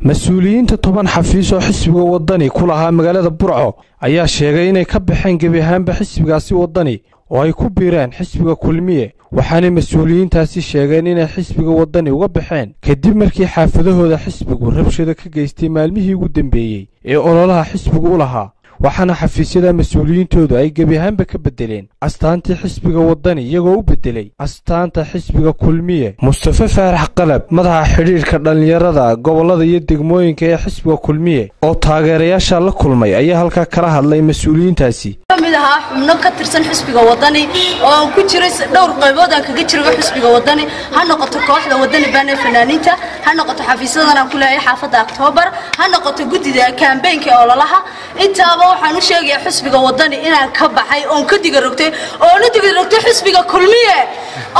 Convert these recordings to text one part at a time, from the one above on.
Mas-uuliyiinta 10 xafiis oo xisbiga Wadani ku lahaa magaalada Burco ayaa sheegay inay ka baxeen gebi ahaanba xisbigaasi Wadani oo ay ku biireen xisbiga Kulmiye. Waxaanay mas-uuliyiintaasi sheegeen inay xisbiga Wadani uga baxeen kadib markii xaafadahooda xisbigu rabshado ka geystay maalmihii ugu dambeeyey ee ololaha xisbigu u lahaa. Waxaana xafiisyada mas-uuliyiintoodu ay gebi ahaanba ka bedeleen astaantii xisbiga Wadani iyagoo u bedelay astaanta xisbiga Kulmiye. Mustafa Faarax Qalab, madaxa xidhiidhka dhallinyarada gobollada iyo degmooyinka ee xisbiga Kulmiye oo taageerayaasha la kulmay, ayaa halkaa kala hadlay mas-uuliyiintaasi. Kamid ahaa xubno ka tirsan xisbiga Wadani oo aan ku jiray dhowr qaybood aan kaga jiro xisbiga Wadani, ha noqoto kooxda Wadani baan ee fanaaniinta, ha noqoto xafiisyadan aan ku leeyahay xaafadda October, ha noqoto guddida campaign-ka ee ololaha. Intaaba waxaan u sheegayaa xisbiga Wadani inaan ka baxay oon ka diga rogtay oon u diga rogtay xisbiga Kulmiye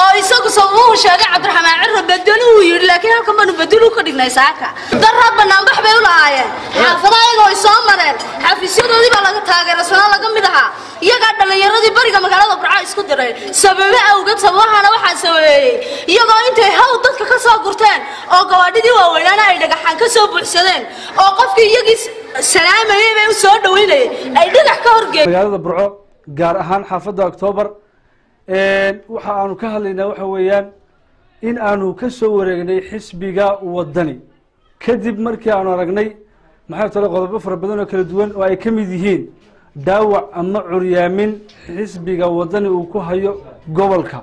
oo isagu sababuhu sheegay Cabdiraxmaan Cirro bedelu uu yidhi, laakiin halkan baanu bedelu ka dhignay. Saaka darra banaanbax bay u lahaayeen xaafadaha iyagoo ay soo mareen, xafiisyadoodii baa laga taageersanaa laga mid ahaa, iyagaa dhallinyaradii bariga magaalada Burco isku diray sababe awgeed. Sababahana waxaa sababeeyey iyagoo intay haw dadka ka soo gurteen oo gawaadhidii waaweynaana ay dhagaxaan ka soo buuxsadeen oo qofkii iyagii salaamayay bay u soo dhaweynayay ay dhagax ka horgeeyeen. Magaalada Burco, gaar ahaan xaafadda Octoobar, waxa aanu ka hadlaynaa waxa weeyaan in aanu ka soo wareegnay xisbiga Wadani kadib markii aanu aragnay, maxaa tale, qodobo fara badan oo kala duwan oo ay ka mid yihiin dhaawac ama curyaamin xisbiga Wadani uu ku hayo gobolka,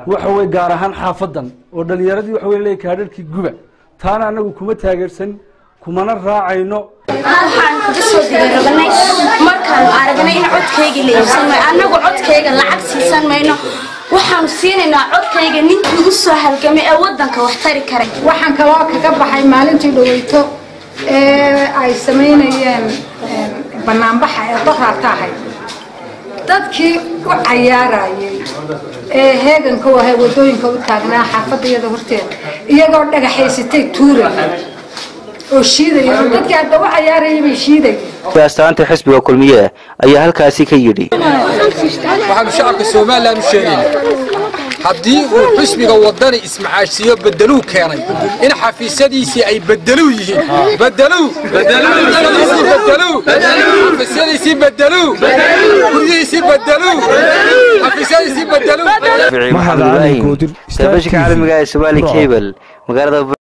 waxa weye gaar ahaan xaafadan oo dhalinyaradii waxa wey leey kaadharkii guba. Taana anagu kuma taageersan, kumana raacayno. Waxaan kaga soo digarabanay markaanu aragnay in codkayga la iibsan maayo. Annagu codkayga lacag siisan mayno, waxaanu siinaynaa codkayga ninkii u soo halgamay ee waddanka wax tari karay. Waxaan kaloo kaga baxay maalintii dhaweyto ee ay samaynayeen banaanbaxa ee doraarta ahayd, dadkii u cayaarayay ee heeganka u ahay wadooyinka u taagnaa xaafadda iyada horteeda, iyagoo dhagaxaysatay tuuraya oo shiidaya oo dadkii hadda u cayaarayay bay shiidayeen. Astaanta xisbiga Kulmiye ayaa halkaasi ka yidhi: Waxaanu shacabka Somalilan u sheegayna haddii uu xisbiga Wadani ismacaashiyo bedeluu keenay in xafiisyadiisii ay bedeluu yihiin, bedeluu bedeluu, xafiisyadiisii bedeluu, guryihiisii bedeluu, xafiisyadiisii bedeluu. Mahad Cali Goodir, Telefishinka caalamiga ee Somali Cable, magaalada.